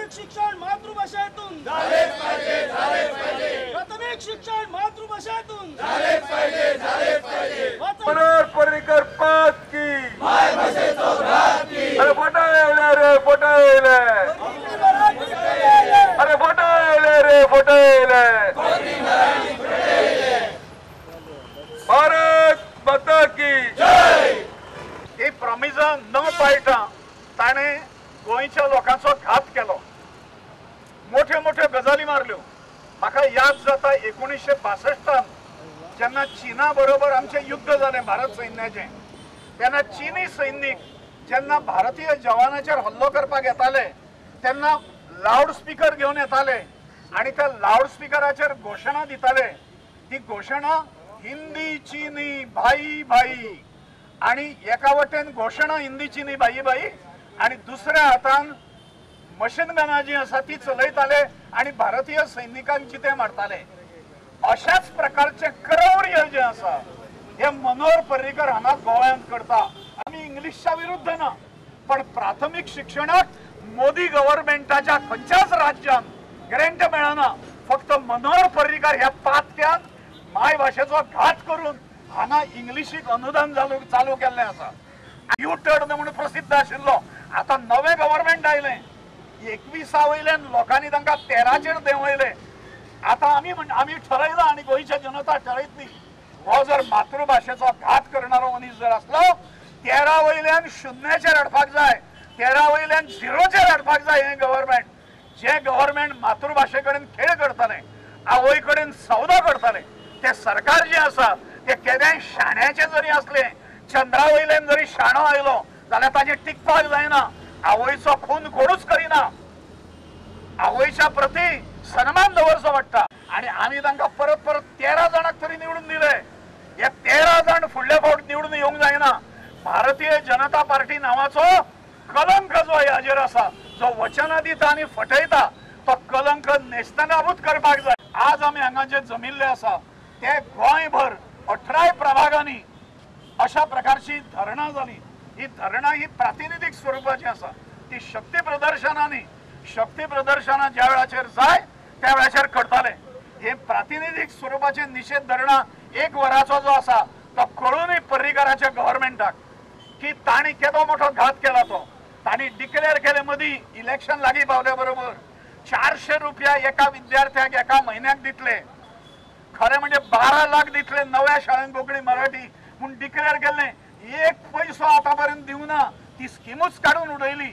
प्राथमिक शिक्षण मातृभाषेतून झालेच पाहिजे, झालेच पाहिजे। प्राथमिक शिक्षण मातृभाषेतून झालेच पाहिजे, झालेच पाहिजे। मनोहर पर्रिकर पात की मायभाषेचो घात की। अरे फोटो रे फोटो, अरे फोटो रे फोटो। भारत माता की जय। ही प्रॉमिसां न पाळटा ताणें गोंयच्या लोकांचो घात केलो, मोठ्यो मोठ्यो गजाली मारल्यो। म्हाका याद जाता 1962 जेन्ना चीना बरोबर आमचें युद्ध जालें भारत सैन्याचें, तेन्ना चीनी सैनीक जेन्ना भारतीय जवानाचेर हल्लो करपाक येताले तेन्ना लावड स्पीकर घेवन येताले आनी त्या लावड स्पीकराचेर घोशणा दिताले। ती घोशणा हिंदी चीनी भाई भाई, आनी एका वटेन घोशणा हिंदी चीनी भाई भाई आनी दुसऱ्या हातान मशीन गनां जी आसा ती चलयताले आनी भारतीय सैनिकांक जिते मारताले। अशाच प्रकारचे क्रौर्य जे आसा हे मनोहर पर्रीकर हांगा गोंयांत करता। आमी इंग्लिशच्या विरुद्ध ना, पण प्राथमीक शिक्षणाक मोदी गव्हर्मेंटाच्या खंयच्याच राज्यान ग्रँट मेळना। फक्त मनोहर पर्रीकर ह्या पातक्यान मायभाशेचो घात करून हांगा इंग्लिशीक अनुदान चालू केल्लें आसा। यू टर्न म्हणून प्रसिद्ध आशिल्लो, आतां नवें गव्हर्मेंट आयलें, 21 वयल्यान लोकांनी तांकां 13चेर देंवयलें। आतां आमी ठरयलां आनी गोंयच्या जनता ठरयतली, हो जर मातृभाशेचो घात करणारो मनीस जर आसलो 13 वयल्यान 0चेर हाडपाक जाय, 13 वयल्यान 0चेर हाडपाक जाय। हें गव्हर्मेंट जे गव्हर्मेंट मातृभाशे कडेन खेळ करतालें, आवय कडेन सौदो करतालें, ते सरकार जे आसा ते केदेंय शाण्याचें जरी आसलें, चंद्रा वयल्यान जरी शाणो आयलो जाल्यार ताजें टिकपाक जायना। आवयचो खून कोणूच करिना, आवयच्या प्रती सन्मान दवरचो पडटा। आनी आमी तांकां परत परत 13 जाणांक तरी निवडून दिले, हे 13 जाण फुडले फावट निवडून येवंक जायना। भारतीय जनता पार्टी नांवाचो कलंक जो हाजेर आसा, जो वचनां दिता आनी फटयता, तो कलंक नेस्तनाबूत करपाक जाय। आज आमी हांगा जे जमिल्ले आसा ते गोंयभर 18 प्रभागांनी अशा प्रकारची धरणां जाली। ही धरणां ही प्रातिनिधीक स्वरुपाची आसा, ती शक्ती प्रदर्शनांनी, शक्ती प्रदर्शनां ज्या वेळाचेर जाय त्या वेळाचेर करताले। हे प्रातिनिधीक स्वरुपाचे निशेध धरणां 1 वराचो जो आसा तो कळूनय पर्रीकराच्या गव्हर्मेंटाक की तांणी केदो मोठो घात केला। तो तांणी डिक्लेअर केले मदीं इलेक्शन लागीं पावल्या बरोबर 400 रुपया एका विद्यार्थ्याक एका म्हयन्याक दितले, खरें म्हणजे 12 लाख दितले नव्या शाळेन कोंकणी मराठी म्हूण डिक्लेअर केल्लें, एक पैसो आतां पर्यंत दिवना, ती स्किमूच काडून उडयली।